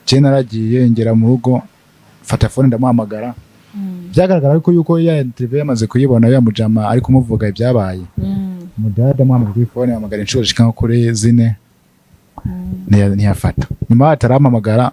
Je naragiye ngera mu rugo, mfata phone ndamuhamagara. Byagaragara ariko yuko ya interview yamaze kuyibona, ya mujama ari kumuvuga ibyabaye. Umudada amuhamagara kuri phone, ahamagara inshuro zishika nko kuri 4, ntiyafata. Nyuma atarampamagara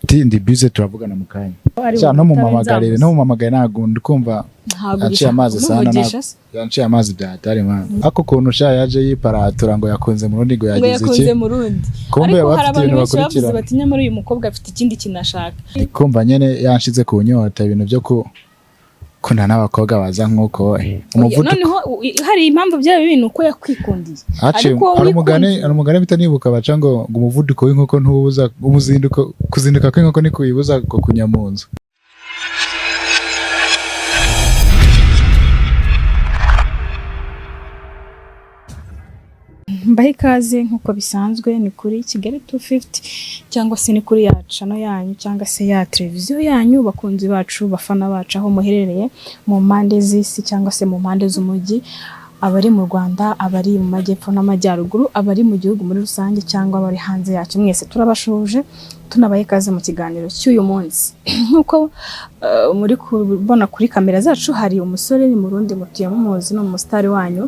ati ndi busy, turavugana mu kanya. Sha, no mumamagarire, no mumamagare, ntabwo ndi kumva. Ntabwo Yanciye amazi sana. umuvugisha se? Yanciye amazi bya hatari man. Ako kuntu sha yaje yiparatura ngo yakunze mu rundi, ngo Ngo yagize yakunze iki? mu rundi. Kumbe Ariko baba hari bafite abantu ibintu benshi bavuze bakurikirana. bati nyamara uyu mukobwa afite ikindi kintu ashaka. Ndi kumva nyene yanshize ku nyota, ibintu byo ku kunda n'abakobwa baza nk'uko umuvuduko. Noneho hari impamvu byaba bintu uko yakwikundiye. Haciye Ariko hari umugani, wikundiye. hari umugani mpita nibuka baca ngo umuvuduko w'inkoko ntubuza umuzinduko, kuzinduka kw'inkoko ntikuyibuza ngo kunya mu nzu. Mbahe ikaze nk'uko bisanzwe, ni kuri Kigali 250 cyangwa se ni kuri ya channel yanyu cyangwa se ya televiziyo yanyu. Bakunzi bacu, bafana bacu, aho muherereye mu mpande z'isi cyangwa se mu mpande z'umujyi, abari mu Rwanda, abari mu majyepfo n'amajyaruguru, abari mu gihugu muri rusange cyangwa abari hanze yacyo, mwese turabashuhuje, tunabahe ikaze mu kiganiro cy'uyu munsi. Nk'uko muri kubona kuri kamera zacu, hari umusore, ni Murundi, mutuye mumuzi, ni umusitari wanyu,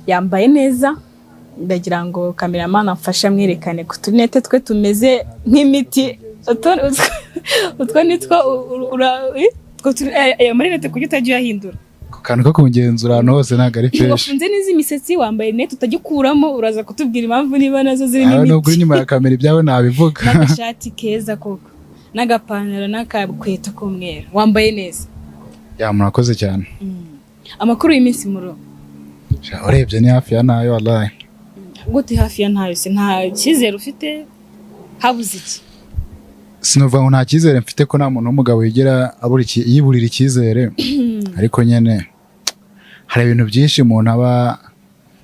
yambaye neza. Ndagira ngo cameraman amfashe amwerekane ku tunete twe tumeze nk'imiti. Utwo nitwo ayo marinete kuki utajya uyahindura? Ku kantu ko kungenzura ahantu hose ntabwo ari fresh. Wafunze neza imisatsi, wambaye rinete utagikuramo, uraza kutubwira impamvu niba nazo zirimo Aho nubwo imiti. inyuma ya kamera ibyawe nabivuga. N'agashati keza koko, n'agapantaro n'akakweto k'umweru, wambaye neza. Ya, murakoze cyane. Amakuru y'iminsi muro? Sha, urebye ni hafi ya nayo wallahi. Gute hafi ya ntayo se? Nta cyizere ufite? Habuze iki? Sinovuga ngo nta cyizere mfite, ko nta muntu w'umugabo yigera abura yiburira icyizere, ariko nyene hari ibintu byinshi umuntu aba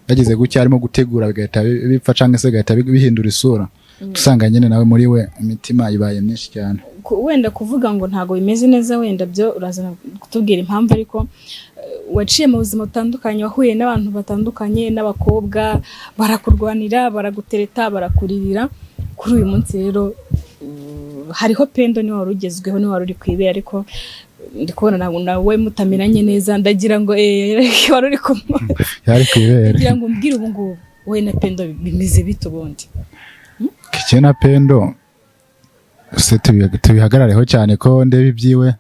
yagize gutya arimo gutegura bigahita bipfa cyangwa se bigahita bihindura isura, usanga nyene nawe muri we imitima ibaye myinshi cyane. Wenda kuvuga ngo ntabwo bimeze neza, wenda byo uraza kutubwira impamvu, ariko waciye mu buzima butandukanye, wahuye n'abantu batandukanye, n'abakobwa barakurwanira, baragutereta, barakuririra. Kuri uyu munsi rero hariho Pendo, niwe wari ugezweho, niwe wari uri ku ibere, ariko ndi kubona nawe mutameranye neza. Ndagira ngo wari uri kumwe. Yari ku ibere. Ndagira ngo umbwire ubu ngubu wowe na Pendo bimeze bite ubundi? Kike na Pendo se tubihagarareho cyane ko ndeba ibyiwe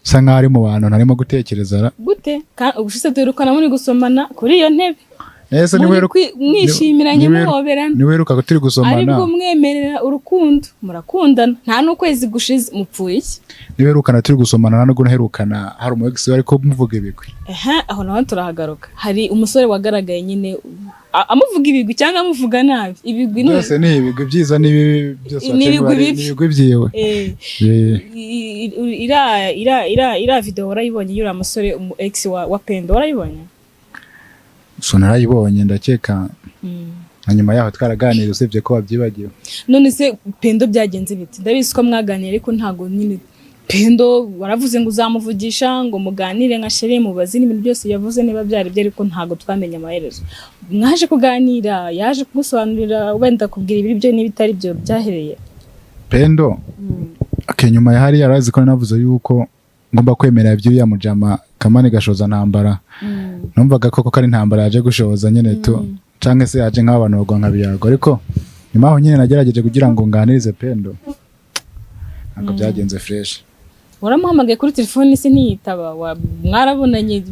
bisa nkaho ari mu bantu ntarimo gutekereza ra. Gute? Ubushize duherukana muri gusomana kuri iyo ntebe. Ese Muri mwishimiranye, muhoberana. Niweruka turi gusomana? Aribwo mwemerera urukundo, murakundana, nta n'ukwezi gushize, mupfuye iki? Niwerukana turi gusomana, nta nubwo naherukana hari umu ex ariko muvuga ibigwi. Ehe, aho naho turahagaruka. Hari umusore wagaragaye nyine amuvuga ibigwi cyangwa amuvuga nabi, ibigwi ni Byose ni ibigwi, byiza n'ibibi byose. Ni ibigwi Bari- bibi. Ni ibigwi byiwe. Iriya video warayibonye y'uriya musore, umu ex wa Pendo, warayibonye? So narayibonye ndakeka, na nyuma yaho twaraganiriye, usibye ko wabyibagiwe. None se Pendo byagenze bite? Ndabizi ko mwaganiriye, ariko ntabwo nyine Pendo waravuze ngo uzamuvugisha ngo muganire nka chéri, mubaze n'ibintu byose yavuze niba byari byo, ariko ntabwo twamenye amaherezo. Mwaje kuganira, yaje kugusobanurira, wenda kubwira ibiri byo n'ibitari byo, byahereye? Pendo, okay, nyuma ya hariya arazi ko navuze yuko ngomba kwemera iby'uriya mujama Kamani Gashoza ntambara. Numvaga koko ko ari intambara yaje gushoza nyine tu, canke se yaje nk'abantu bagwa nka biyago, ariko nyuma aho nyine nagerageje kugira ngo nganirize Pendo, ntabwo byagenze fresh. Waramuhamagaye kuri telefoni se ntiyitaba? Mwarabonanye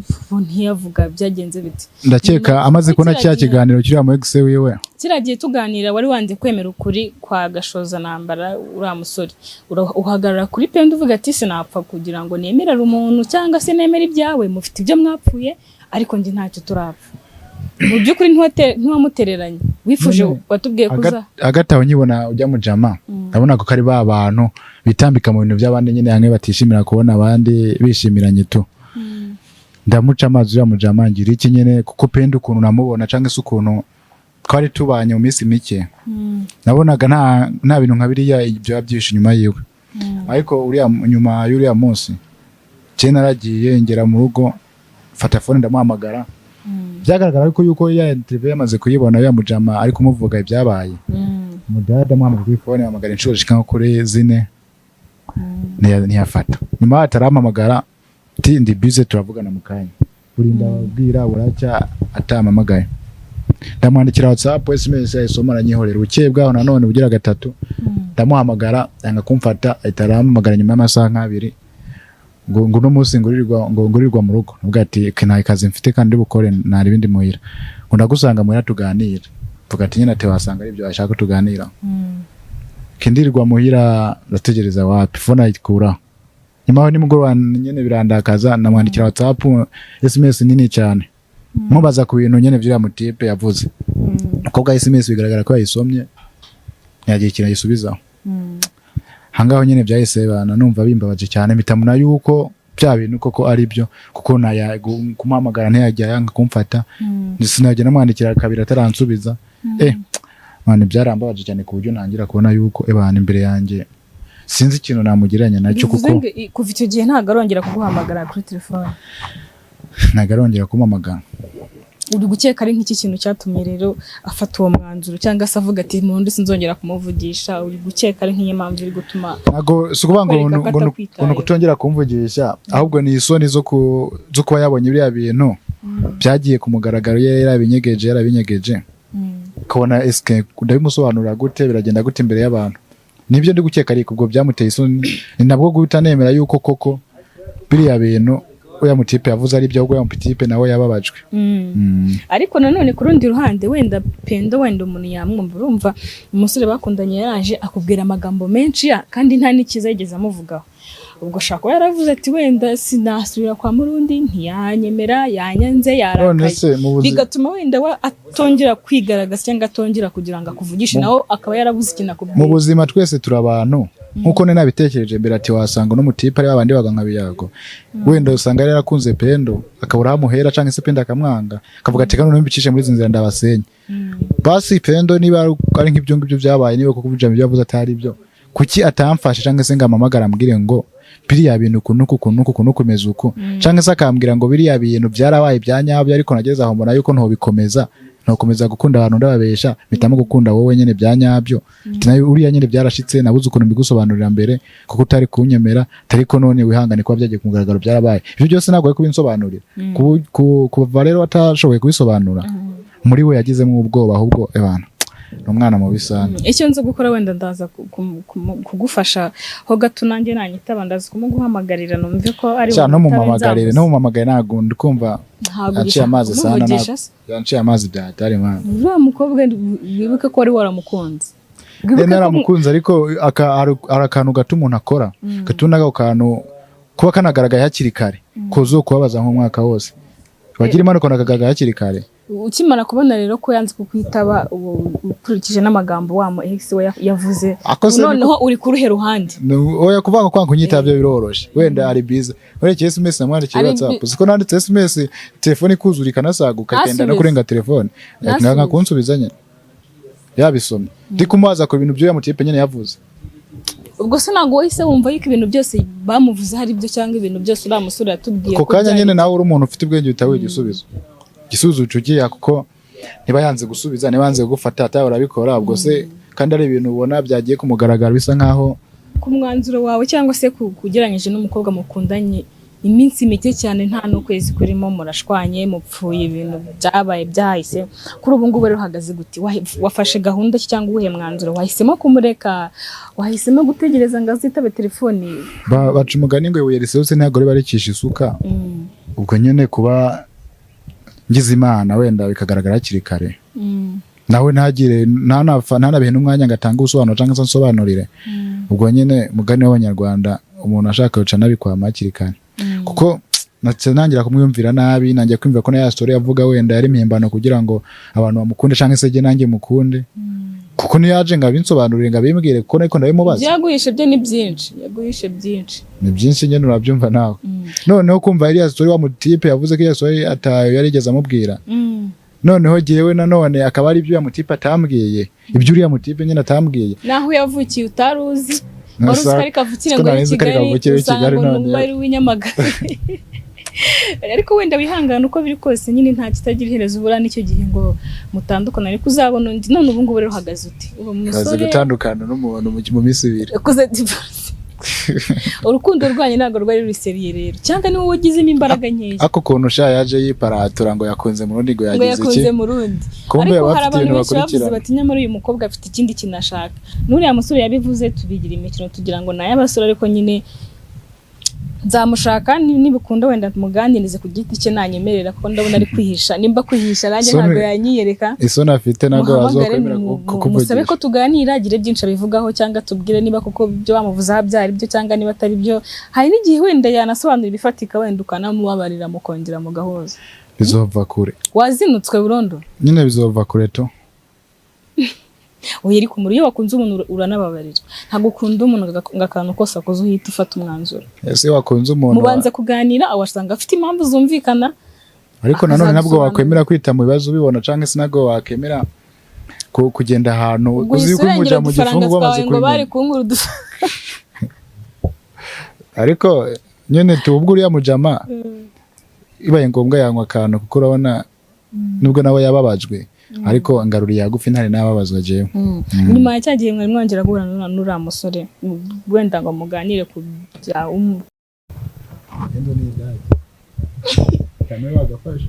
ntiyavuga, byagenze bite? Ndakeka amaze kubona kiriya cya gihe- kiganiro kiriya mu ex wiwe. Kiriya gihe tuganira wari wanze kwemera ukuri kwa Gashoza ntambara uriya musore. Uhagarara kuri Pendo uvuga ati sinapfa kugira ngo nemerere umuntu cyangwa se nemere ibyawe, mufite ibyo mwapfuye ariko njye ntacyo turapfa. Mu by'ukuri ntiwamutereranye, wifuje Nyine, watubwiye kuza Hagati aho nkibona ujya mu jama, ndabona ko ari ba bantu bitambika mu bintu by'abandi nyine, hamwe batishimira kubona abandi bishimiranye tu. Ndamuca amazi uriya mujama, ngira iki nyine, kuko Pendo ukuntu namubona cyangwa se ukuntu twari tubanye mu minsi mike, nabonaga nta bintu nka biriya byaba byihishe inyuma yiwe. Ariko uriya nyuma y'uriya munsi je naragiye ngera mu rugo, mfata phone ndamuhamagara. Byagaragara ariko yuko ya interview yamaze kuyibona, ya mujama ari kumuvuga ibyabaye. Umudada amuhamagara kuri phone, ahamagara inshuro zishika nko kuri 4, ntiyafata. Nyuma atarampamagara ati ndi busy, turavugana mu kanya. Burinda bwira buracya atampamagaye. Ndamwandikira WhatsApp, SMS, ayisoma aranyihorera. Bukeye bwaho nanone bugira gatatu ndamuhamagara, yanga kumfata, ahita arampamagara nyuma y'amasaha nk'abiri ngo uno munsi ngurirwa mu rugo. Nubwo ati nta kazi mfite kandi ndi bukore, nta ibindi muhira, ngo ndagusanga muhira tuganire. Mvuga ati nyine ati wasanga ari ibyo ashaka ko tuganira. Kindirirwa muhira ndategereza, wapi, phone ayikuraho. Nyuma aho nimugoroba nyine birandakaza, namwandikira WhatsApp, SMS nini cyane, mubaza ku bintu nyine by'uriya mutipe yavuze. Umukobwa SMS bigaragara ko yayisomye, ntiyagira ikintu ayisubizaho. Hangaho nyine byahise bana numva bimbabaje cyane, mpita mbona yuko bya bintu koko ari byo, kuko naya kumuhamagara ntiyajya, yanga kumfata, sinajya namwandikira kabiri ataransubiza. Man, byarambabaje cyane ku buryo ntangira kubona yuko ebana imbere yanjye sinzi ikintu namugereranya nacyo. Bivuze Kuko ngo kuva icyo gihe ntabwo arongera kuguhamagara kuri telefone? Ntabwo arongera kumpamagara. Uri gukeka ari nk'iki kintu cyatumye rero afata uwo mwanzuro, cyangwa se avuga ati mundi sinzongera kumuvugisha? Uri gukeka ari nk'iyo mpamvu iri gutuma Ntabwo si ukuvuga ngo kwereka ko atakwitayeho? Ngo ni ukutongera kumvugisha, ahubwo ni isoni zo kuba yabonye biriya bintu byagiye ku mugaragaro, ye yarabinyegeje, ukabona eske ndabimusobanurira gute, biragenda gute imbere y'abantu? Nibyo ndi gukeka, ariko ubwo byamuteye isoni, ni nabwo guhita nemera yuko koko biriya bintu uriya mutipe yavuze ari byo, ahubwo uriya mutipe nawe yababajwe. Ariko nanone ku rundi ruhande, wenda Pendo, wenda umuntu yamwumva. Urumva umusore bakundanye yaraje akubwira amagambo menshi kandi nta n'ikiza yigeze amuvugaho. Ubwo ashobora kuba yaravuze ati wenda sinasubira kwa Murundi, ntiyanyemera, yanyanze, None yarakaye, se mu buzima bigatuma wenda we atongera kwigaragaza cyangwa atongera kugira ngo akuvugishe, nawe akaba yarabuze ikintu Mu akubwira. buzima twese turi abantu. Nkuko nari nabitekereje mbere ati wasanga n'umutipe ari babandi baga nka Biyago, wenda usanga yari yarakunze Pendo akabura aho amuhera, cyangwa se Pendo akamwanga, akavuga ati kano mbicishe muri izi nzira ndabasenya. Basi Pendo niba ari nk'ibyo ngibyo byabaye, niba koko ibyo yavuze atari byo, kuki atamfashe cyangwa se ngo ampamagare ambwire ngo biriya bintu uku n'uku, uku n'uku, uku n'uku, umeze uku, cyangwa se akambwira ngo biriya bintu byarabaye bya nyabyo, ariko nageze aho mbona yuko ntobikomeza, ntokomeza gukunda abantu ndababesha, mpitamo gukunda wowe nyine bya nyabyo. Ati nawe uriya nyine byarashitse, nabuze ukuntu mbigusobanurira mbere kuko utari kunyemera, ariko none wihangane kuba byagiye ku mugaragaro, byarabaye. Ibyo byose ntabwo ari kubinsobanurira. Kuva rero atashoboye kubisobanura, muri we yagizemo ubwoba, ahubwo ebana ni umwana mubi sana. Icyo nzi gukora, wenda ndaza kugufasha ho gato, nanjye nanyitaba ndaza kumuguhamagarira numve ko ari Sha bumwitabe. ntumumpamagarire. Nzamuze. Ntumumpamagare, ntabwo ndi kumva. Ntabwo Yanciye ugishaka amazi sana. kumuvugisha se? Yanciye amazi bya hatari mwana. Uriya mukobwa wibuke ko wari waramukunze. Wibuke Rero ko naramukunze, ariko hari akantu gato umuntu akora gatuma ako kantu kuba kanagaragaye hakiri kare kuzuye kubabaza nk'umwaka wose. Wagira Imana ukabona kagaragaye hakiri kare. Ukimara kubona rero ko yanze kukwitaba, ubu ukurikije n'amagambo wa mu ex we yavuze, Ako se noneho uri ku ruhe ruhande? Oya, kuvuga ngo kwanga kunyitaba byo biroroshe, wenda ari busy. Urekeye SMS namwandikiye Ari WhatsApp, siko nanditse SMS telefone ikuzura ikanasaguka ikagenda no Ntasubize. kurenga telefone. Ntasubize. Nka kunsubiza nyine yabisomye, ndi kumubaza ku bintu by'uyu mutipe nyine yavuze. Ubwo se ntabwo wahise wumva yuko ibintu byose bamuvuze hari ibyo, cyangwa ibintu byose uriya musore yatubwiye Ako ko kanya byari nyine nawe uri umuntu ufite ubwenge uhita igisubizo, igisubizo uca ugiye, kuko niba yanze gusubiza, niba yanze kugufata atawe urabikora. Ubwo se kandi ari ibintu ubona byagiye ku mugaragaro bisa nkaho Ku mwanzuro wawe, cyangwa se kugereranyije n'umukobwa mukundanye iminsi mike cyane, nta n'ukwezi kurimo, murashwanye, mupfuye ibintu byabaye byahise, kuri ubu ngubu rero uhagaze gute? Wafashe gahunda ki cyangwa uwuhe mwanzuro? Wahisemo kumureka? Wahisemo gutegereza ngo azitabe telefoni? Baca umugani ngo ibuye riserutse ntabwo riba rikisha isuka. Ubwo nyine kuba ngize Imana wenda bikagaragara hakiri kare, nawe ntagire ntanabihe n'umwanya ngo atange ubusobanuro cyangwa se ansobanurire, ubwo nyine mugani w'Abanyarwanda, umuntu ashaka wica anabikwama hakiri kare, kuko nangira kumwiyumvira nabi, nangira kwiyumvira ko na ya story yavuga wenda yari impimbano kugira ngo abantu bamukunde cyangwa se jye nanjye mukunde, kuko niyo yaje ngo abinsobanurire, ngo abimbwire, kuko ariko ndabimubaza. Ibyo yaguhishe byo ni byinshi, yaguhishe byinshi. Ni byinshi nyine, urabyumva nawe. Noneho kumva iriya story wa mutipe yavuze ko iriya story atayo yarigeze amubwira, noneho jyewe nanone akaba ari ibyo uriya mutipe atambwiye, ibyo uriya mutipe nyine atambwiye. Naho yavukiye utari uzi, wari uzi ko ari kavukire Siko ngo nari ari nzi ko ari Kigali, kavukire w'i usanga Kigali, ngo none numva ari uw'inyamagabe. Ariko wenda wihangana, uko biri kose nyine nta kitagira iherezo. Ubura n'icyo gihe ngo mutandukane, ariko uzabona undi. None ubu ngubu rero uhagaze ute uwo Kazi musore? Gutandukana n'umuntu mu minsi 2. Yakoze divorce. Urukundo rwanyu ntabwo rwari ruri sérieux rero, cyangwa ni wowe wagizemo imbaraga nkeya? Ako kuntu sha yaje yiparatura ngo yakunze mu rundi, ngo Ngo yagize iki? Yakunze mu rundi. Kumbe Ariko hari bafite abantu ibintu benshi bavuze bakurikirana. bati: "Nyamara uyu mukobwa afite ikindi kintu ashaka." N'uriya musore yabivuze, tubigira imikino, tugira ngo ni ay'abasore, ariko nyine nzamushaka nibikunda wenda muganirize ku giti cye, nanyemerera, kuko ndabona ari kwihisha. Nimba kwihisha nanjye ntabwo yanyiyereka. Isoni afite ntabwo Muhamagare, wazokwemera musabe ko kukuvugisha. tuganira, agire byinshi abivugaho, cyangwa tubwire niba koko ibyo bamuvuzeho byari byo cyangwa niba atari byo. Hari n'igihe wenda yanasobanura ibifatika, wenda ukanamubabarira, mukongera mugahuza. Bizova kure. Wazinutswe burundu. Nyine bizova kure tu. Oya, ariko muri iyo wakunze umuntu uranababarira. Ntabwo ukunda umuntu ngo akantu kose akoze uhita ufata umwanzuro. Ese wakunze umuntu Mubanza kuganira, wasanga afite impamvu zumvikana. Ariko nanone ntabwo Akazagusobanurira. wakwemera kwita mu bibazo ubibona, cyangwa se ntabwo wakemera kugenda ahantu Ubwo uzi uhise yuko muja urengera mu udufaranga gifungo bamaze twawe ngo bari kubimenya. kunkura udufaranga. Ariko nyine tubwo uriya mujama ibaye ngombwa yanywa akantu, kuko urabona nubwo nawe yababajwe, ariko ngaruriye yagufi ntari nababazwa jewe. Nyuma ya cya gihe mwari mwongera guhura n'uriya musore, wenda ngo muganire ku bya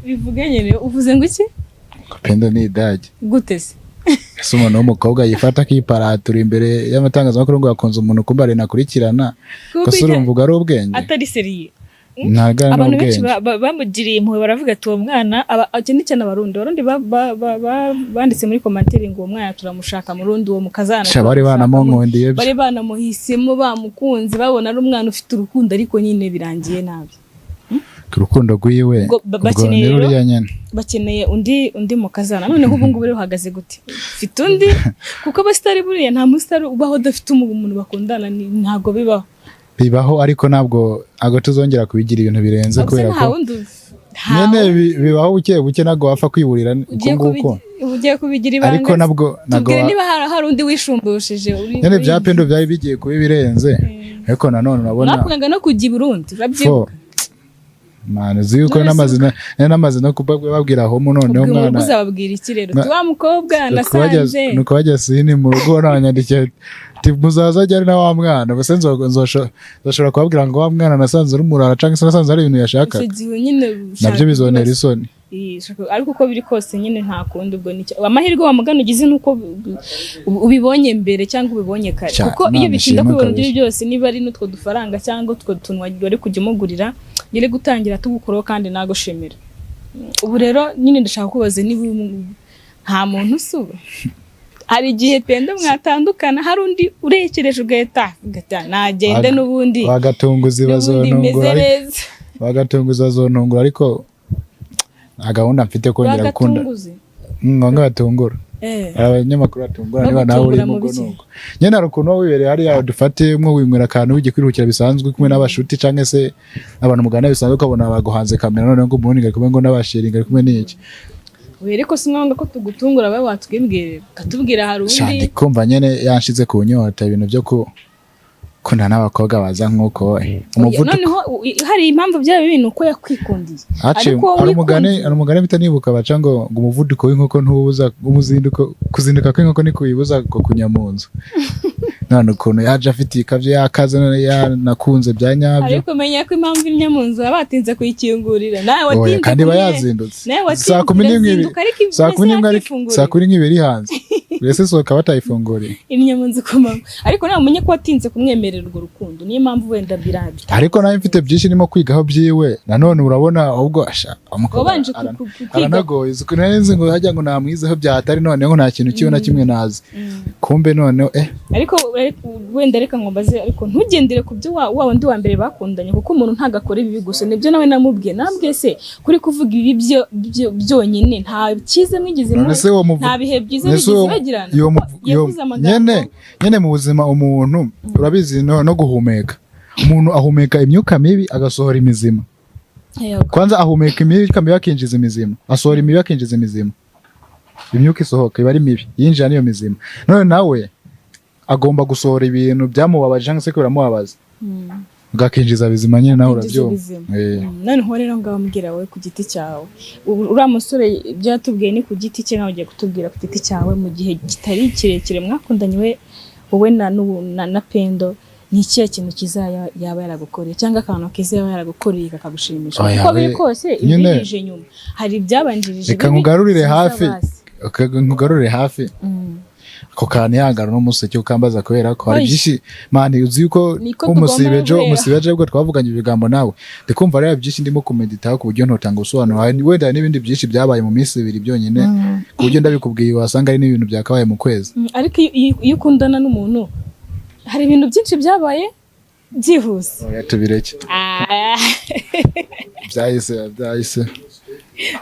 bivuge nyine, uvuze ngo iki? Pendo ni idage. Gute se? Ese umuntu w'umukobwa yifata akiparatura imbere y'amatangazamakuru ngo yakunze umuntu, kumbe arinakurikirana Kuko gusa, urumva ubwo ari ubwenge? Atari sérieux. Ntabwo ari Abantu benshi n'ubwenge. bamugiriye impuhwe, baravuga ati: "Uwo mwana cyane cyane Abarundi banditse muri commentaire ngo uwo mwana turamushaka mu Rundi, uwo mukazana Sha, bari turamushaka banamunkundiye byo. Bari banamuhisemo, bamukunze, babona ari umwana ufite urukundo, ariko nyine birangiye nabi. Urukundo rwiwe Ubwo ubwo bakeneye ni rero ruriya nyine. Bakeneye undi mukazana. Noneho ubu ngubu rero uhagaze gute? Ufite undi? Kuko abasitari buriya, nta musitari ubaho udafite umuntu bakundana, ntabwo bibaho. Bibaho, ariko ntabwo tuzongera kubigira ibintu birenze Gusa kubera nta ko wundi nta nyine bibaho buke buke, ntabwo wapfa kwiburira uko ugiye nguko. Ugiye kubigira ibanga. Ariko nabwo Tubwire niba hari undi wisumbushije uri nyine bya Pendo byari bigiye kuba ibirenze, ariko nanone urabona Mwakundaga no kujya i Burundi, urabyibuka? Fo man, uzi yuko None se namaze no kubabwira homo noneho Ubwo mu rugo mwana uzababwira iki rero? Wa mukobwa nasanze Nuko bajya sini mu rugo nabanyandikiye ati: "Muzaza ajyane na wa mwana." Ubuse nzoshobora kubabwira ngo wa mwana nasanze uri umurara, cyangwa se nasanze ari ibintu yashakaga? Icyo gihe nyine ushaka Nabyo bizontera isoni. Ariko uko biri kose nyine nta kundi, ubwo nicyo amahirwe wa mugani ugize nuko ubibonye mbere cyangwa ubibonye kare, kuko iyo Imana bitinda ishimwe kubibona ibyo kabisa. byose, niba ari n'utwo dufaranga cyangwa utwo tuntu wari kujya umugurira, yari gutangira tugukoraho. Kandi nagushimira. Ubu rero nyine ndashaka kubaza niba nta muntu usuba. Hari igihe Pendo mwatandukana, hari undi urekereje, ugahita nagende n'ubundi Bagatunguzi n'ubundi meze bazontungura neza. Bagatunguzi bazontungura, ariko nta gahunda mfite kongera gukunda. Bagatunguzi? Bamwe batungura. Eh. Abanyamakuru batungura niba nawe Bagutungura urimo mu ubwo biki? nuko nyine hari ukuntu uba wibereye hariya, dufate umwe winywera akantu, wigiye kwiruhukira bisanzwe, kumwe n'abashuti cyangwa se abantu muganira bisanzwe, ukabona baguhanze kamera, noneho ngo umuntu ari kumwe ngo n'abashiringa ari kumwe n'iki. Oya, ariko si ngombwa ko tugutungura, bawe watwibwirira ukatubwira hari Sha, undi. ndi kumva nyine yanshize ku nyota ibintu byo gukundana n'abakobwa baza nk'uko umuvuduko. Noneho hari impamvu byaba bibi, ni uko yakwikundiye. Haciye Ariko wowe hari umugani wikundiye. hari umugani mpita nibuka baca ngo umuvuduko w'inkoko ntubuza umuzinduko, kuzinduka kw'inkoko ntikuyibuza ngo kunya mu nzu. None ukuntu yaje afite ikabyo yakaze, none yanakunze bya nyabyo. Ariko menya ko impamvu imwe mu nzu baba batinze kuyikingurira, nawe Oya, watinze kandi iba yazindutse Nawe watinze 11 irazinduka, ariko 11 ariko yakifungurira. 11 iri hanze, mbese sohoka batayifunguriye. Imwe mu nzu ku manywa, ariko nawe umenye ko watinze kumwemerera urwo rukundo, niyo mpamvu wenda birabyo. Ariko nawe mfite byinshi ndimo kwigaho byiwe nanone, urabona ahubwo asha umukobwa Wabanje kwiga. aranagoye. Uzi ukuntu nari nzi ngo hajya ngo namwizeho byatari, noneho nta kintu kimwe na kimwe nazi, kumbe noneho Ariko wenda reka ngo mbaze, ariko ntugendere ku byo wa wundi wa mbere bakundanye, kuko umuntu ntabwo akora ibibi gusa. Nibyo nawe namubwiye se kuri kuvuga ibi byo byonyine, nta cyiza mwigeze None se uwo nta bihe byiza none se bigeze bagirana, kuko yavuze amagambo. Nyene mu buzima umuntu urabizi no guhumeka, umuntu ahumeka imyuka mibi agasohora imizima. Yego. Kwanza ahumeka imyuka mibi akinjiza imizima, asohora imibi akinjiza imizima. Imyuka isohoka iba ari mibi, yinjira niyo mizima. None nawe agomba gusohora ibintu byamubabaje cyangwa se ko biramubabaza. Ugakinjiza bizima nyine, nawe Kwinjiza urabyumva. ubuzima. Eh. Noneho rero ngaho mbwira wowe ku giti cyawe. Uriya musore ibyo yatubwiye ni ku giti cye, nawe ugiye kutubwira ku giti cyawe. Mu gihe kitari kirekire mwakundanye, we wowe na, n'ubu- na, na Pendo, ni ikihe kintu cyiza yaba yaragukoreye, cyangwa akantu keza yaba yaragukoreye kakagushimisha? Oya, Uko biri kose nyine- ibirije nyuma hari ibyabanjirije Reka bibi, nkugarurire byiza hafi. basi. Nkugarurire hafi. Ako kantu ihangana n'umuseke ukambaza, kubera ko hari Oya. byinshi, man, uzi yuko Niko umusibe tugomba ejo guhera. umusibe ejo bwo twavuganye ibigambo nawe, ndikumva rero byinshi ndimo kumeditaho ku buryo ntotanga ubusobanuro. Hari wenda hari n'ibindi byinshi byabaye mu minsi 2 byonyine, ku buryo ndabikubwiye wasanga ari n'ibintu byakabaye mu kwezi. Ariko iyo ukundana n'umuntu hari ibintu byinshi byabaye byihuse. Oya, tubireke. Ah. Byahise.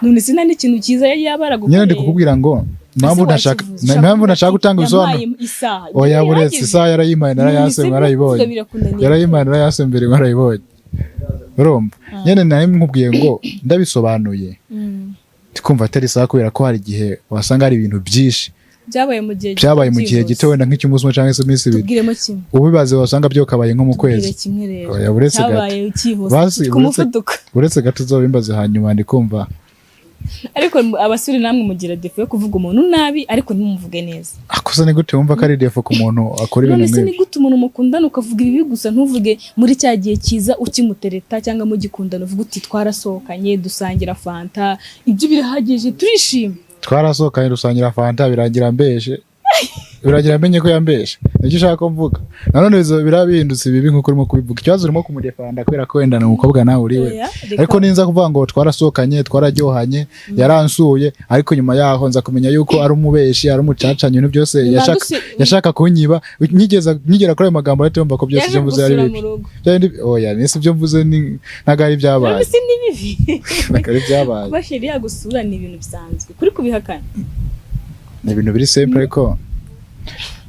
None sina n'ikintu cyiza yari yaba yaragukoreye? Nyine ndi kukubwira ngo impamvu Ese ntashaka wakivuze? impamvu ntashaka gutanga ibisobanuro. Yampaye isaha. Oya, Ibyo buretse bihagije. isaha yarayimpaye, narayase, None se mwarayibonye. kuvuga birakunaniye? Yarayimpaye, narayase mbere, mwarayibonye. Urumva nyine nari nkubwiye ngo ndabisobanuye, ndikumva atari isaha, kubera ko hari igihe wasanga hari ibintu byinshi Byabaye mu gihe byabaye mu gihe byihuse. gito, wenda nk'icy'umunsi umwe cyangwa se iminsi 2. Tubwiremo kimwe. Ubibaze wasanga byokabaye nko mu Tubwire kwezi. kimwe rero. Oya, buretse gato. Cyabaye cyihuse Basi, ku muvuduko. Uretse gato uzobimbaze hanyuma, ndi kumva. Ariko abasore namwe mugira défaut yo kuvuga umuntu nabi ariko ntimumuvuge neza. Akoze ni gute wumva ko ari défaut ku muntu akora None ibintu se ni nk'ibyo? gute umuntu mukundana ukavuga ibibi gusa, ntuvuge muri cya gihe cyiza ukimutereta cyangwa mugikundana, uvuga uti twarasohokanye, dusangira fanta, ibyo birahagije, turishima? Twarasohokanye, dusangira fanta, birangira mbeshe, biragira amenye ko yambeshe. Nicyo ushaka ko mvuga? Nanone biraba bihindutse ibibi nk'uko urimo kubivuga. Ikibazo urimo kumudefanda kubera ko wenda ni umukobwa nawe uri we. Oya, reka. Ariko ninza kuvuga ngo twarasohokanye, twararyohanye, yaransuye, ariko nyuma yaho nza kumenya yuko ari umubeshi, ari umucacanyi, ibintu byose Nyuma yashaka kunyiba, nkigeza nkigera kuri ayo magambo ahita yumva ko byose Yaje ibyo mvuze ari kugusura bibi. mu rugo. Bya bindi- oya, nese ibyo mvuze ni ntabwo ari ibyabaye. None se ni bibi? Ntabwo ari ibyabaye. Kuba chéri yagusura ni ibintu bisanzwe, kuri kubihakana. Ni ibintu biri simple, ariko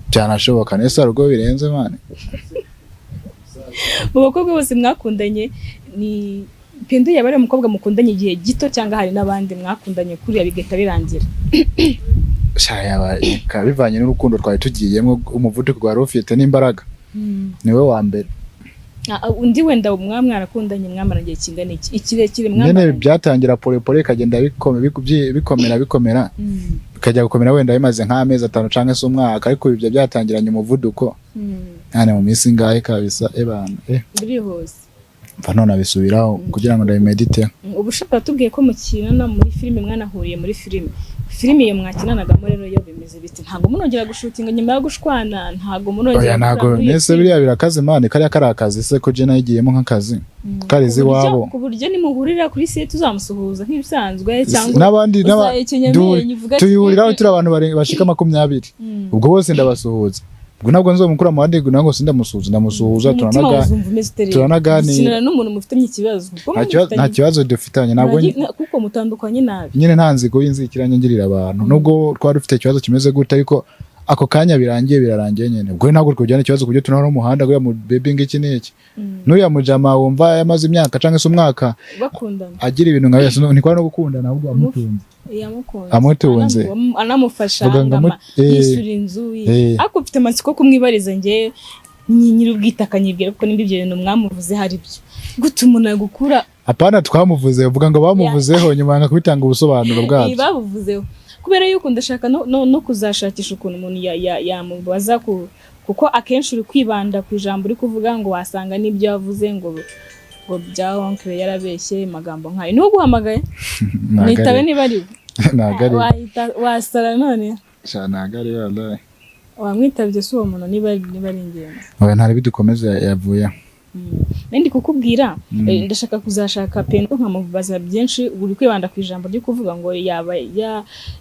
byanashoboka. Nese hari ubwo birenze, man? Mu bakobwa bose mwakundanye, ni Pendo yaba ari umukobwa mukundanye igihe gito, cyangwa hari n'abandi mwakundanye kuriya bigahita birangira? Sha, yaba bikaba bivanye n'urukundo twari tugiyemo, umuvuduko wari ufite n'imbaraga, niwe wa mbere. Ah, undi wenda mwarakundanye, mwamara igihe kingana iki, ikirekire Nyine mwamaranye? byatangira pole pole, bikagenda bikomera bikomera, bikajya gukomera wenda bimaze nk'amezi 5 cyangwa se umwaka, ariko ibyo byatangiranye umuvuduko. Hano mu minsi ingahe kabisa, ebana Birihuse. Mva none abisubiraho kugira ngo ndabimedite. Ubushize watubwiye ko mukinana muri filime, mwanahuriye muri filime. Filime iyo mwakinanagamo rero yo bimeze bite? Ntabwo munongera gushutinga nyuma yo gushwana? Ntabwo munongera Oya, ntabwo. gukora muri iyo Nese filime? biriya birakaze, man, kariya kari akazi se, ko je nayigiyemo nk'akazi karizi iwabo. Ku buryo nimuhurira kuri set uzamusuhuza nk'ibisanzwe, cyangwa N'abandi uzahekenya amenyo uvuga ati, tuyihuriraho turi abantu bashika 20, ubwo bose ndabasuhuza. Ubwo ntabwo nzomukura mu bandi ngo sindamusuhuza, ndamusuhuza. Umutima uzumva umeze ute rero? Turanaganira. Gukinana n'umuntu mufitanye ikibazo, kuko Nta kibazo, nta kibazo dufitanye, ntabwo. Kuko mutandukanye nabi. Nyine nta nzigo y'inzikiranye ngirira abantu, nubwo twari dufite ikibazo kimeze gute, ariko ako kanya birangiye birarangiye nyine. Ubwo ntabwo twujyana ikibazo ku buryo tunahora mu muhanda ngo mu baby ngiki n'iki. N'uriya mujama wumva yamaze imyaka cyangwa se umwaka Bakundana. agira ibintu nka byose, ntikwari no gukundana, ahubwo amutunze. Yamukunze. Amutunze. Anamufasha Vuga ngo yishyura inzu. Ariko mfite amatsiko kumwibariza njye nyir'ubwite, akanyibwira kuko nimba ibyo bintu mwamuvuze hari byo, gute umuntu agukura? Apana, twamuvuze, uvuga ngo bamuvuzeho, nyuma yanga kubitanga ubusobanuro bwabyo. Babuvuzeho kubera yuko ndashaka no kuzashakisha ukuntu umuntu yamubaza kuko akenshi uri kwibanda ku ijambo uri kuvuga ngo wasanga n'ibyo yavuze ngo bya oncle yarabeshye, amagambo nkayo. Niwe uguhamagaye? Ntabwo Nitabe ari niba ari we. Ntabwo ari Wasara none. Sha, ntabwo ari wallahi. Wamwitabye si uwo muntu niba ari ingenzi. Oya, ntari bidukomeze, yavuye. Nandi kukubwira, ndashaka kuzashaka Pendo nkamubaza byinshi. Uri kwibanda ku ijambo ryo kuvuga ngo yaba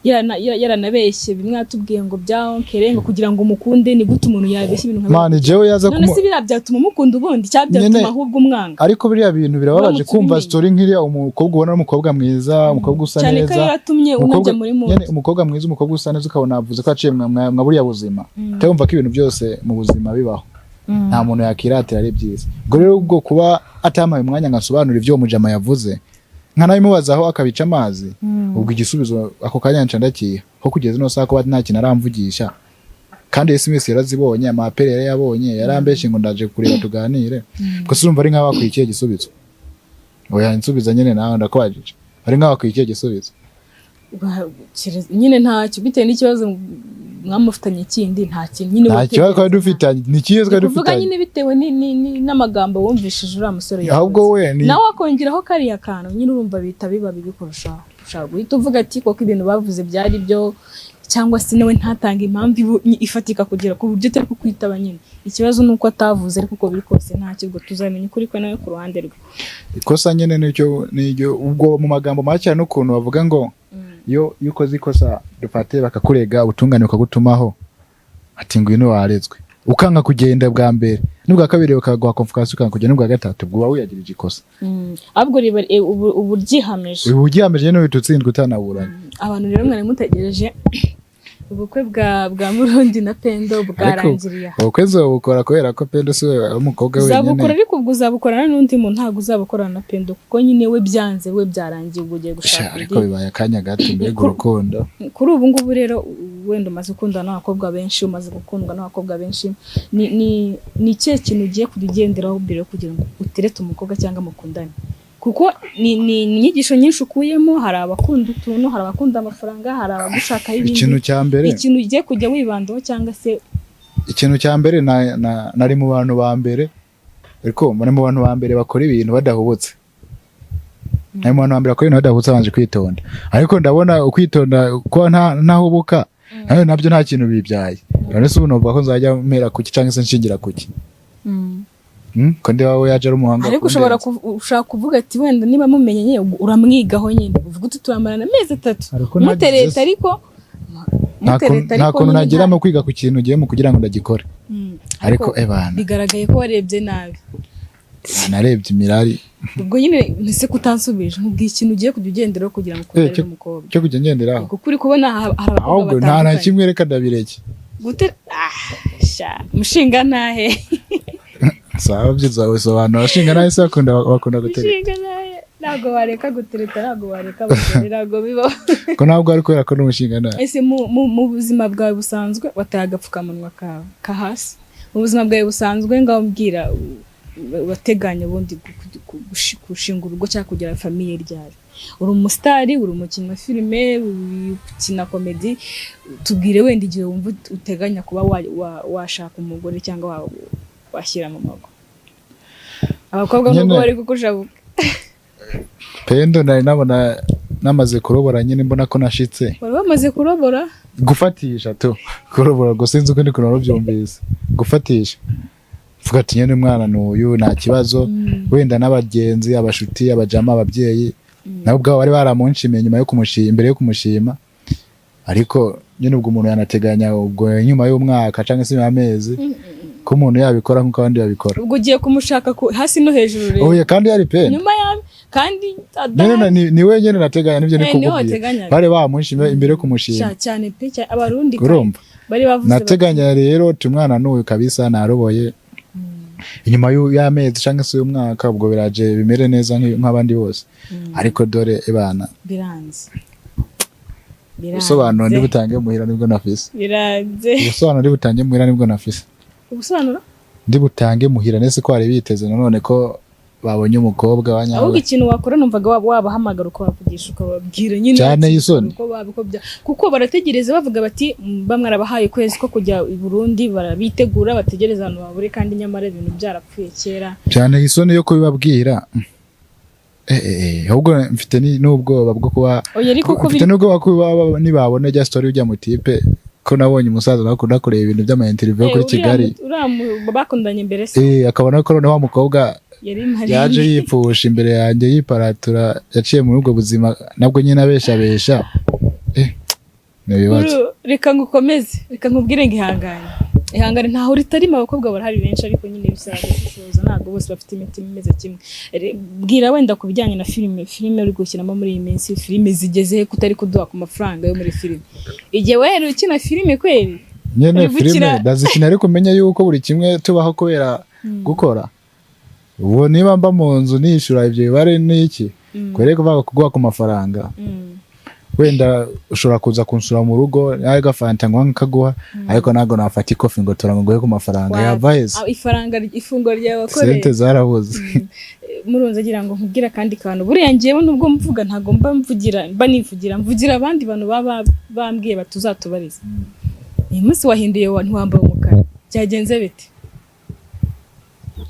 yaranabeshye bimwe yatubwiye ngo bya oncle, ngo kugira ngo umukunde. Ni gute umuntu yabeshya ibintu nka Man, jewe yaza None se biriya byatuma umukunda ubundi, cyangwa byatuma Nyine- ahubwo umwanga? Ariko biriya bintu birababaje Uramutse kumva ubimenye. story nk'iriya, umukobwa ubona ari umukobwa mwiza, umukobwa usa Cyane ko neza, yatumye unajya muri muntu. Nyine umukobwa mwiza, umukobwa usa neza, ukabona avuze ko yaciye mwa buriya buzima. Utayumva ko ibintu byose mu buzima bibaho, nta muntu yakiratira ari byiza. Ubwo rero ubwo kuba atampaye umwanya nkasobanura ibyo uwo mujama yavuze, nkanabimubazaho akabica amazi, ubwo igisubizo ako kanya nca ndakiha ko kugeza ino saha kuba nta kintu aramvugisha. Kandi SMS yarazibonye, ama appel yarayabonye, yarambeshye ngo ndaje kureba tuganire. Gusa urumva ari nkaho bakwiye ikihe gisubizo? Oya, nsubiza nyine, nawe ndakubajije, ari nkaho bakwiye ikihe gisubizo? Nyine ntacyo, bitewe n'ikibazo mwamufitanye kindi, nta kintu nyine. Nta kibazo twari dufitanye, ni ikihe twari Kuvuga dufitanye? nyine bitewe n'amagambo wumvishije uriya musore yavuze. Ahubwo we ni Nawe akongeraho kariya kantu nyine, urumva bihita biba bibi kurushaho. Ushobora guhita uvuga ati koko ibintu bavuze byari byo, cyangwa se nawe ntatange impamvu ifatika kugira ku buryo utari kukwitaba nyine. Ikibazo ni uko atavuze, ariko uko biri kose ntacyo, ubwo tuzamenya ukuri kwe nawe ku ruhande rwe. Ikosa nyine nicyo nicyo ubwo mu magambo make n'ukuntu bavuga ngo iyo ukoze ikosa, dufate bakakurega, ubutungane bukagutumaho ati ngwino warezwe, ukanga kugenda bwa mbere, n'ubwa kabiri bakaguha convocation ukanga kugenda, n'ubwa gatatu ubwo uba wiyagirije ikosa. Ahubwo riba ubu ryihamije. Ubu ugihamije nyine uhita utsindwa utanaburanye. Abantu rero mwari mutegereje ubukwe bwa Murundi na Pendo bwarangiriye aha. Ubukwe zobukora kubera ko Pendo si we ari umukobwa Uzabukora wenyine. ariko ubwo uzabukorana n'undi muntu, ntabwo uzabukorana na Pendo, kuko nyine we byanze, we byarangiye, ubwo ugiye Sha, gushaka ariko undi. bibaye akanya gato, mbega urukundo. Kuri ubu ngubu rero, wenda umaze gukundana n'abakobwa benshi, umaze gukundwa n'abakobwa benshi, ni ikihe kintu ugiye kujya ugenderaho mbere yo kugira ngo uterete umukobwa cyangwa mukundane? Kuko ni inyigisho nyinshi ukuyemo. Hari abakunda utuntu, hari abakunda amafaranga, hari abagushakaho ibindi. Ikintu cya mbere, Ikintu ugiye kujya wibandaho cyangwa se ikintu cya mbere, nari mu bantu ba mbere, ariko nari mu bantu ba mbere bakora ibintu badahubutse, nari mu bantu ba mbere bakora ibintu badahubutse, babanje kwitonda. Ariko ndabona ukwitonda ko ntahubuka nawe nabyo nta kintu bibyaye. None se ubu novuga ko nzajya mpera kuki cyangwa se nshingira kuki? Ko ndi wawe yaje ari umuhanga Ariko ushobora kundenza. Ushobora kuvuga ati wenda niba mumenye nyine, uramwigaho nyine, uvuga uti turamarana amezi 3 Ariko nagize mutereta se. ariko Nta mutereta nta ariko kuntu nyine nageramo kwiga ku kintu ugiye mu kugira ngo ndagikore. Ariko ebana, bigaragaye ko warebye nabi. Narebye imirari. Ubwo nyine ese kutansubije, nkubwiye ikintu ugiye kujya ugenderaho kugira ngo ukundane n'umukobwa. Cyo kujya ngenderaho? Kuko uri kubona hari abakobwa Ahubwo nta na batandukanye. kimwe, reka ndabireke. Gute? Ah, sha mushinga ntahe. Sawa, byiza bisobanura shinga nawe se bakunda gutereta? Mushinga ntahe, ntabwo wareka gutereta, ntabwo wareka abagore, ntabwo bibaho. Ko ntabwo ari kubera ko n'umushinga nawe. Ese mu buzima bwawe busanzwe, wataye agapfukamunwa kawe ka hasi, mu buzima bwawe busanzwe ngaho mbwira, wateganya ubundi gushinga urugo cyangwa kugira famille ryari? Uri umusitari, uri umukinnyi wa filime, ukina comedy, tubwire wenda igihe wumva uteganya kuba washaka umugore cyangwa washyira mu mago abakobwa nubwo bari kukujabuka. Pendo nari nabona namaze kurobora nyine, mbona ko nashitse. Wari wamaze kurobora? Gufatisha tu, kurobora gusa sinzi uko ndi kuntu warubyumvise, gufatisha. Mvuga ati nyine umwana n'uyu nta kibazo. Wenda n'abagenzi, abashuti, abajama, ababyeyi nabo ubwabo bari baramunshimiye nyuma yo kumushima, imbere yo kumushima. Ariko nyine ubwo umuntu yanateganya ubwo nyuma y'umwaka cyangwa se y'amezi ko umuntu yabikora nk'uko abandi babikora. Ubwo ugiye kumushaka hasi no hejuru rero. Oya, kandi yari Pendo. Nyuma ya kandi Nyine ni we nyine nateganya, nibyo Eh, niwe ni kubwira. wateganyaga. Bari bamunshimiye imbere yo kumushima. Sha, cyane pe, cyane Abarundi kandi Urumva bari bavuze bati, nateganya rero uti umwana n'uyu kabisa naroboye, inyuma y'amezi cyangwa se y'umwaka ubwo biraje bimere neza nk'abandi bose. Ariko dore ibana. Biranze. Ubusobanuro ndibutange muhira nibwo nafise. Biranze. Ubusobanuro ndibutange muhira nibwo nafise. Ubusobanuro? Ndibutange muhira nese ko bari biteze nanone ko babonye umukobwa wa Ahubwo nyawe. ikintu wakora, numvaga wabahamagara ukabavugisha, ukababwira nyine Cyane bati, y'isoni. uko uko kuko barategereza bavuga bati bamwe arabahaye ukwezi ko kujya i Burundi, barabitegura bategereza ahantu babure, kandi nyamara ibintu byarapfuye kera. Cyane isoni yo kubibabwira. Ahubwo mfite n'ubwoba bwo kuba Oya, ariko uko mfite biri n'ubwoba ko nibabona rya story ujya mu type, ko nabonye umusaza nawe akunda kureba ibintu by'ama interview kuri Uriya Kigali. Uriya bakundanye mbere se? Akabona ko noneho wa mukobwa Yari mpari. yaje yipfusha imbere yanjye, yiparatura, yaciye muri ubwo buzima nabwo nyine abeshabesha, ni ibibazo. Reka ngukomeze, reka nkubwire ngo ihangane, ihangane, ntaho ritarimo, abakobwa barahari benshi, ariko nyine bisaba gushishoza, ntabwo bose bafite imitima imeze kimwe. Bwira wenda ku bijyanye na filime, filime uri gukinamo muri iyi minsi, filime zigeze he, kutari kuduha ku mafaranga yo muri filime? Igihe wera ukina filime kweri? Nyine Uri filime ndazikina, ariko umenye yuko buri kimwe tubaho kubera gukora. Ubu niba mba mu nzu nishyura ibyo bibare n'iki kwere kuvuga kuguha ku mafaranga. Wenda ushobora kuza kunsura mu rugo nawe gafanta ngo nkaguha, ariko ntabwo nafata ikofi ngo turango nguhe ku mafaranga yava heza. Ah, ifaranga, ifunguro ryawe wakoreye. Sente zarabuze. Murunze agira ngo nkubwire akandi kantu. Buriya ngewe nubwo mvuga, ntabwo mba mvugira, mba nivugira, mvugira abandi bantu baba bambwiye bati uzatubarize. Uyu munsi wahinduye, ntiwambaye umukara, byagenze bite?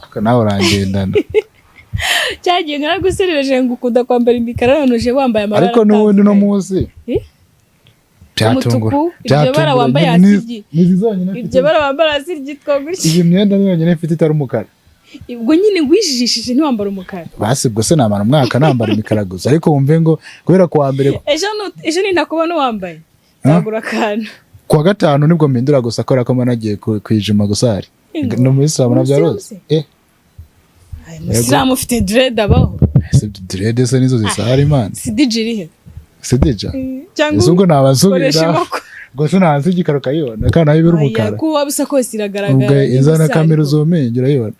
Ariko nawe urangendana. Cyagiye naraguserereje ngo ukunda kwambara imikara, none uje wambaye amabara Ariko n'ubundi uno atandukanye. munsi Eh? byatungura. Umutuku, iryo bara wambaye Ni- hasi ni izi zonyine mfite. Iryo bara wambara hasi ryitwa gutya. Iyi myenda ni yonyine mfite itari umukara. Ubwo nyine wijijishije ntiwambara umukara. Basi ubwo se namara umwaka nambara imikara gusa? Ariko wumve ngo kubera kuwa mbere Ejo nintakubona wambaye, nzagura akantu. Kuwa gatanu nibwo mpindura gusa, kubera ko mba nagiye kwijuma gusari. Ingo. Ni umuyisilamu nabyo. Umusilamu Aruzi se? eh. Ay, umusilamu ufite dread abaho? Ese dread se nizo zisahara imana? Si DJ irihe? Sidija. Cyangwa Ese ubwo naba ukoresha nsubira inkoko? Ubwo se naba nsigikara ukayibona kandi nayo ibiri umukara? Oya, kuba bisa kose iragaragara. Ubwo izana N'ibisa kamera ariko. uzuminge urayibona,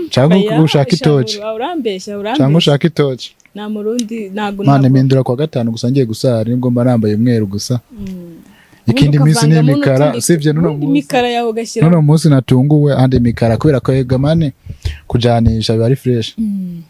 cyangwa Oya, ushaka itoki. Urambeshya, Cyangwa urambeshya. ushaka itoki. Nta murundi, ntabwo Mane, ntabwo. mpindura kuwa gatanu gusa ngiye gusara, nibwo mba nambaye umweru gusa. Ikindi minsi ni Ukavangamo imikara usibye n'uno ubundi munsi. Imikara yawe ugashyira N'uno munsi natunguwe andi imikara, kubera ko yega mane kujanisha biba ari fresh,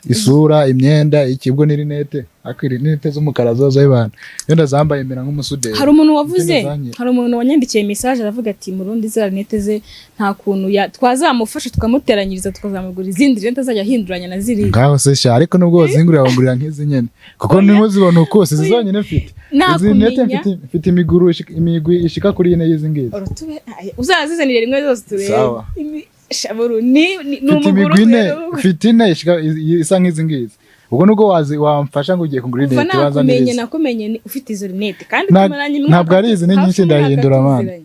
isura, imyenda, iki, ubwo ni rinete. Ariko rinete z'umukara zozo y'abantu iyo ndazambaye mera nk'umusuderi. Hari umuntu wavuze, Izindi zanye. hari umuntu wanyandikiye message aravuga ati murundi ziriya rinete ze nta kuntu twazamufasha tukamuteranyiriza, tukazamugura izindi rinete azajya ahinduranya na ziriya. Ngaho se sha, ariko nubwo wazingurira, wangurira nk'izi nyene, kuko nimuzibona uko si izi zonyine mfite. Izi rinete Nakumenya. mfite imiguru imigwi ishika kuri ine y'izi ngizi. Urutube uzazizanire rimwe zose turebe. Sawa. Shaburu ni Mfite umuguru imigwi ine, umwe. mfite ine isa nk'izi ngizi. Ubwo nubwo wazi wamfasha ngo ugiye kugura Kuva rinete, waza nakumenye, neza. nakumenye ufite izo rinete kandi tumaranye imyaka, Ntabwo ari izi, ni hafi nyinshi, umwaka ndahindura, man. tuziranye.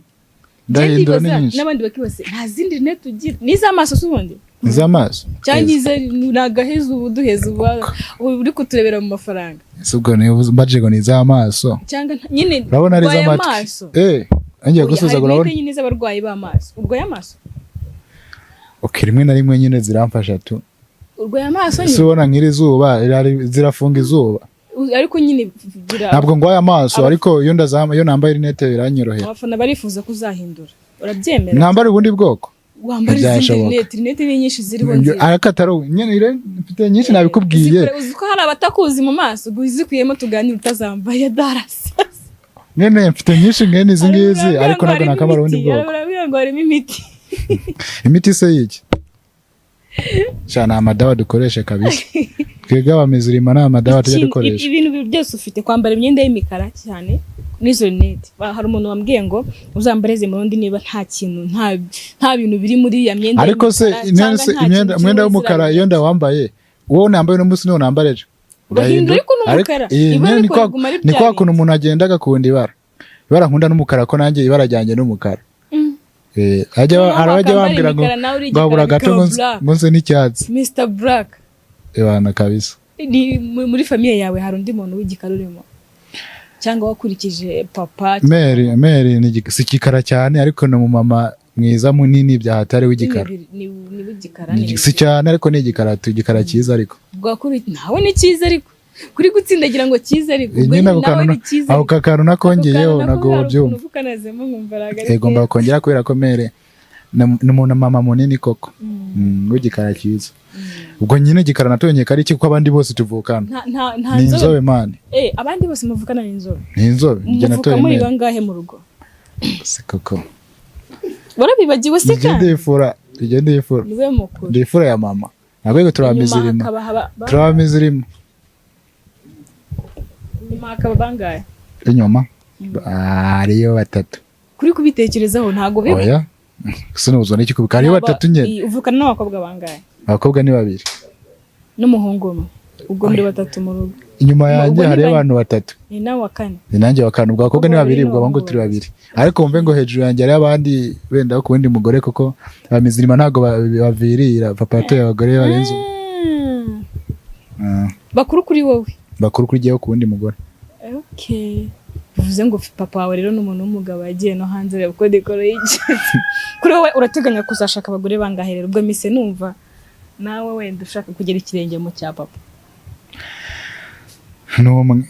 Ndahindura, ni Njye ndibaza, nyinshi. N'abandi bakibaza nta zindi rinete ugira, ni iz'amaso se ubundi? Iz'amaso. Cyangwa iza ni agaheza ubu duheza ubu ubu uri kuturebera mu mafaranga. Ese ubwo niba mbajije ngo ni iz'amaso? Cyangwa nyine Urabona ari urwaye iz'amatwi. amaso. Eh, ngiye Oya, gusubiza hari ngo urabona rinete nyine z'abarwayi b'amaso. Urwaye amaso? Okay, rimwe na rimwe nyine ziramfasha tu. Urwaye amaso Ese nyine? ubona nk'iri zuba zirafunga izuba. Ariko nyine gira Ntabwo ndwaye amaso, ariko iyo ndazama, iyo nambaye rinete biranyorohera. Abafana barifuza ko uzahindura, urabyemera? Nambara ubundi bwoko? Wambara izindi Ntibyashoboka. rinete, rinete ni nyinshi ziriho nziza. Ariko atari ubu nyine mfite nyinshi nabikubwiye. Uzi ko hari abatakuzi mu maso? Ubwo uzikuyemo tuganire utazambaye darasi. Nyine mfite nyinshi mwene izi ngizi, ariko ntabwo nakambara ubundi bwoko. Barabwira ngo harimo imiti. Imiti se y'iki? Sha, ni amadawa dukoresha kabisa. Twebwe abamizirima ni amadawa tujya dukoresha. Ibintu byose ufite, kwambara imyenda y'imikara cyane n'izo rinete. Hari umuntu wambwiye ngo uzambare izi murundi niba nta kintu, nta bintu biri muri iriya myenda Ariko se y'imikara, imyenda cyangwa se nta imyenda kintu umwenda kiri muri w'umukara ziriya iyo ndawambaye, uwo nambaye uno munsi niwo nambara ejo. Urahindura ariko ni Ariko umukara. iyi Ibara nyine ni ariko riguma ari ni rya kwa kuntu rindi. umuntu agenda agakunda ibara. Ibara nkunda n'umukara, ko nanjye ibara ryanjye n'umukara. Eh, Noneho hari abajya wakambara bambwira ngo imikara nawe uri ngo habura igikara gato ngo bikaba black. ngo nse n'icyatsi. Mr Black. Ebana kabisa. Ni muri famille yawe hari undi muntu w'igikara urimo, cyangwa wakurikije papa? Mary, Mary ni si igikara cyane, ariko ni umumama mwiza munini bya hatari w'igikara. Ni w'igikara? Ni si cyane, ariko ni igikara tu, igikara cyiza ariko. Nawe ni cyiza, ariko kuri gutsindagira ngo cyiza, ariko ubwo Nyine nyine ako nawe kantu ni cyiza. ako kantu nakongeyeho ntabwo wabyumva. Ukanazemo nkumva ntabwo ari Ngomba keza. kongera kubera ko mere ni umuntu mama munini koko, w'igikara cyiza. Ubwo nyine igikara natonye kari iki, kuko abandi bose tuvukana Nta nta nta ni inzobe man. Eh, abandi bose muvukana ni inzobe? Ni inzobe, njye Muvuka natoye muri mere. bangahe mu rugo? Si koko. Warabibagiwe se? Njye Kandi ndifura, njye ndifura. Niwe mukuru? Ndifura ya mama, ntabwo Inyuma turabamizirima. hakaba Turabamizirima. Inyuma hakaba bangahe? Inyuma hariyo batatu. Kuri kubitekerezaho ntabwo biba. Oya, sinuzwa n'ikikubika, hariyo batatu nyine. Uvukana n'abakobwa bangahe? Abakobwa ni babiri. N'umuhungu umwe, ubwo muri batatu mu rugo. Inyuma yanjye Ubwo ni hariyo bane. abantu batatu. Ni nawe wa kane? Ni nanjye wa kane. Ubwo abakobwa ni Abakobwa babiri, babiri ubwo abahungu n'abahungu turi babiri. Ariko wumve ngo hejuru yanjye hariyo abandi wenda ku wundi mugore, kuko abamizirima ntabwo bavirira. Papa yatoye abagore barenze umwe. Ah, Bakuru kuri wowe? Bakuru kuri jyewe ku wundi mugore. Okay, bivuze ngo papa wawe rero ni umuntu w'umugabo, yagiye no hanze. Reba uko décor yigeze kuri wowe. Urateganya kuzashaka abagore bangahe rero? Ubwo mise numva nawe wenda ushaka kugera ikirenge mu cya papa. N'umwe,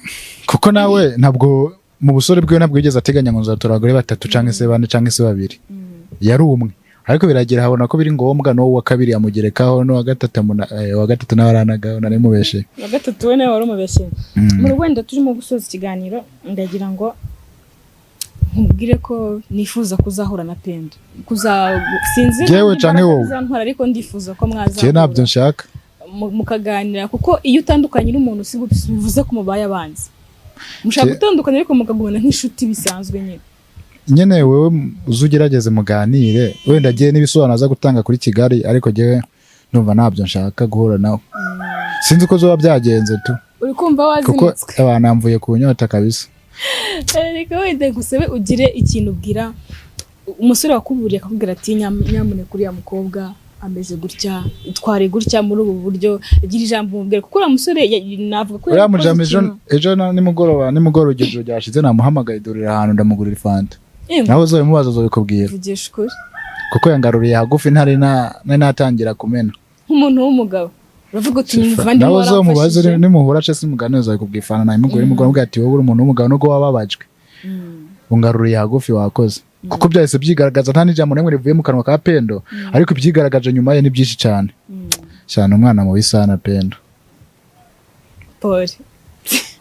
kuko nawe ntabwo mu busore bwiwe ntabwo yigeze ateganya ngo nzatora abagore batatu cyangwa se bane cyangwa se babiri. Yari umwe, ariko biragera habona ko biri ngombwa, n'uwo wa kabiri amugerekaho, n'uwa gatatu uwa gatatu nawe aranagaho, nari mubeshye. Wa gatatu we nawe wari umubeshye. Muri wenda turimo gusoza ikiganiro, ndagira ngo nkubwire ko nifuza kuzahura na Pendo, kuza sinzi Jewe niba canke wowe? bizantwara, ariko ndifuza ko mwazahura Njye ntabyo nshaka. Mukaganira, kuko iyo utandukanye n'umuntu si bivuze ko mubaye abanzi. Mushaka gutandukana ariko mukagumana nk'inshuti bisanzwe nyine. Nyine wowe uze ugerageze muganire, wenda agiye n'ibisobanuro aza gutanga kuri Kigali, ariko njyewe ndumva ntabyo nshaka guhura nawe. Sinzi uko zoba byagenze tu. Uri kumva Kuko wazinutswe. Abantu mvuye ku nyota kabisa. Reka wenda ngusabe ugire ikintu ubwira umusore wakuburiye akakubwira ati: "Nyamuneka uriya mukobwa ameze gutya, itware gutya muri ubu buryo." Gira ijambo umubwira, kuko uriya musore navuga ko Uriya yakoze mujama ejo ikintu. Ejo nimugoroba iryo joro ryashize namuhamagaye, durira ahantu ndamugurira ifanta. Nawe uzabimubaza azabikubwira. Vugisha ukuri. Kuko yangaruriye hagufi ntari nari natangira kumena. Nk'umuntu w'umugabo uravuga uti: "Muvandimwe, Nawe uzamubaze. waramfashije." Nimuhura ce simugane, uzabikubwira. Ifanta nayimugurira nimugoroba, amubwira ati: "Wowe uri umuntu w'umugabo, nubwo wababajwe, ungaruriye hagufi, wakoze." Kuko byahise byigaragaza, nta n'ijambo na rimwe rivuye mu kanwa ka Pendo, ariko ibyigaragaje nyuma ye ni byinshi cyane cyane. Umwana mubi sana Pendo. Pole.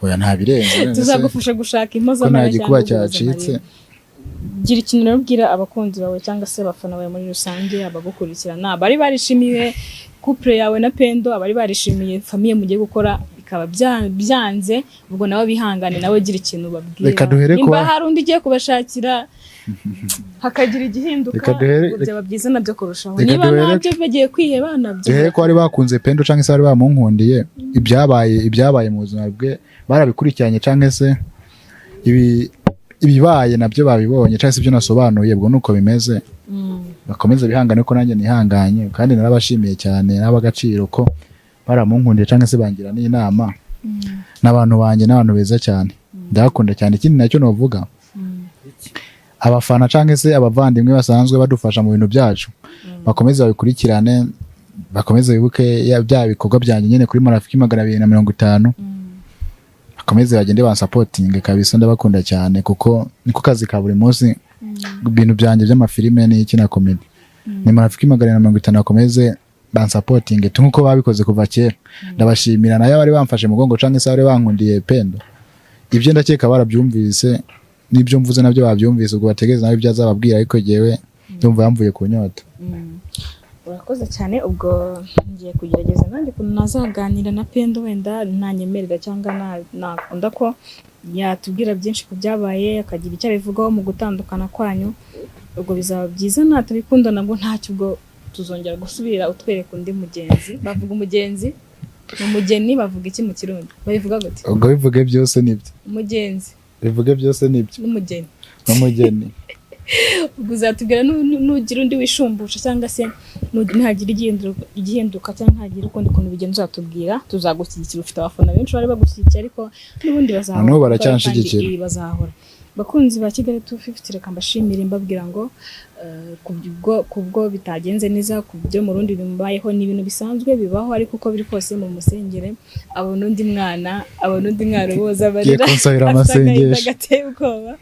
Oya, nta birenze none se Tuzagufasha gushaka ko nta impozamarira gikuba cyangwa cyacitse. uguhoza amarira. Gira ikintu rero ubwira abakunzi bawe cyangwa se abafana bawe muri rusange, abagukurikirana, abari barishimiye couple yawe na Pendo, abari barishimiye famille mugiye gukora bikaba byanze, ubwo nabo bihangane. Nawe gira ikintu ubabwira. Reka duhere Nimba hari undi ugiye kubashakira hakagira igihinduka, ubwo byaba byiza nabyo kurushaho. Reka Niba nabyo bagiye kwiheba nabyo. Duhere ko bari bakunze Pendo cyangwa se bari bamunkundiye ibyabaye mu buzima bwe barabikurikiranye, cyangwa se ibibaye nabyo babibonye, cyangwa se ibyo nasobanuye, ubwo nuko bimeze. Bakomeze bihangane ko nanjye nihanganye, kandi narabashimiye cyane n'abagaciro ko baramunkundiye cyangwa se bangira n'inama. N'abantu banjye n'abantu beza cyane, ndabakunda cyane. Ikindi nacyo novuga, abafana cyangwa se abavandimwe basanzwe badufasha mu bintu byacu bakomeze babikurikirane, bakomeze bibuke bya bikorwa byanjye nyine kuri Marafiki 250, bakomeze bagende bansapotinge kabisa. Ndabakunda cyane kuko niko kazi ka buri munsi, ibintu byanjye by'amafilime n'iki na comedy ni Marafiki 250. Bakomeze bansapotinge tu nkuko babikoze kuva kera, ndabashimira. Nayo bari bamfashe mugongo cyangwa se bari bankundiye Pendo, ibyo ndakeka barabyumvise, n'ibyo mvuze nabyo babyumvise. Ubwo bategereze nawe ibyo azababwira, ariko jyewe ndumva yamvuye ku nyota. Urakoze cyane. Ubwo ngiye kugerageza nanjye ukuntu nazaganira na Pendo, wenda nanyemerera cyangwa nakunda ko yatubwira byinshi ku byabaye, akagira icyo abivugaho mu gutandukana kwanyu, ubwo bizaba byiza. Natabikunda nabwo ntacyo, ubwo tuzongera gusubira utwereka undi mugenzi. Bavuga umugenzi, umugeni, bavuga iki mu Kirundi? Babivuga gute? Ubwo bivuge byose nibyo. Umugenzi. Bivuge byose nibyo. N'umugeni. N'umugeni. Ubwo uzatubwira nugira undi wishumbusha cyangwa se nihagira igihinduka cyangwa ntihagira ukundi kuntu bigenda, uzatubwira, tuzagushyigikira. Ufite abafana benshi bari bagushyigikiye, ariko n'ubundi bazahora. N'ubu baracyanshyigikira. Kandi bazahora. Bakunzi ba Kigali 250, reka mbashimire, mbabwira ngo kubwo bitagenze neza, ku byo mu rundi bimubayeho ni ibintu bisanzwe bibaho, ariko uko biri kose mu musengere abona undi mwana, abona undi mwana uboza Ugiye amarira kunsabira afite agahinda amasengesho. gateye ubwoba.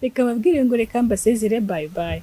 Reka mbabwire ngo reka mbasezere, bye bye.